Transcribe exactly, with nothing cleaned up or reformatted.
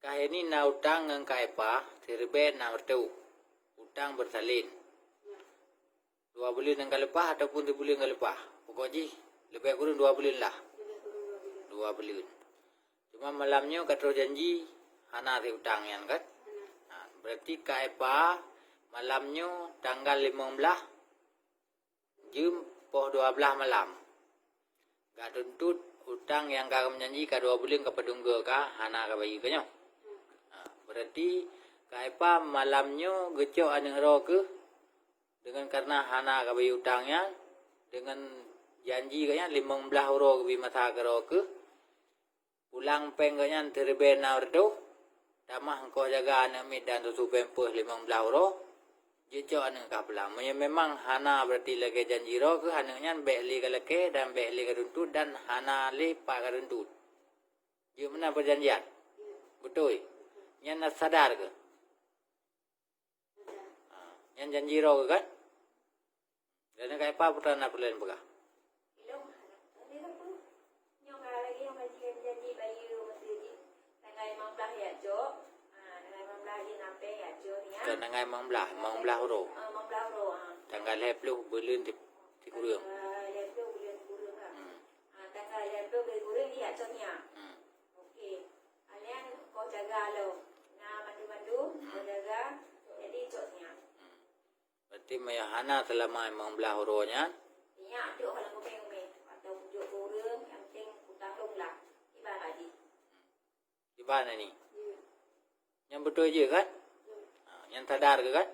Kah ini na utang ngon Kak Epa siribèe nam reutôh. Utang beursalin. Dua buleuen nyang ka leupah ataupun sibuleuen ka leupah. Pokok jih leubeh kureueng dua buleuen lah. Dua buleuen. Cuma malam nyoe ka troh janji hana si utang nyan kan? Ha, berarti Kak Epa malam nyoe tanggal limong blaih jeuem poh dua blaih malam. Ka tuntut utang nyang ka meujanji ka dua buleuen ka padum goe ka hana ka bayeue ka nyoe. Ha, berarti Kak Epa malam nyoe geucok aneuk droe keuh deungon karena hana ka bayeue utang nyan, deungon janji geuh nyan limong blaih uroe geubri masa keudroe keuh, pulang péng geuh nyan siribèe nam reutôh, tamah ongkoh jaga aneuk miet dan susu pampers limong blaih uroe, jicok aneuk kah pulang. Meunyoe memang hana berarti lagèe janji droe keuh aneuk nyan bèk lé ka lakèe dan bèk lé ka tuntut dan hana lé pat ka tuntut. Jeuet meunan perjanjian. Beutôi. Nyan na sadar keuh. Ha, nyan janji droe keuh kan? Dan Kak Epa peue na peureulèe peugah? Ka tanggai limong blaih, limong blaih uroe. Tanggai lhèe ploh buleuen sikureueng. Hmm. Hmm. Hmm. Berarti meunyoe hana seulama limong blaih uroe nyan, kiban nyan. Nyan beutôi jeuet kan? Ha, nyan sadar keuh kan?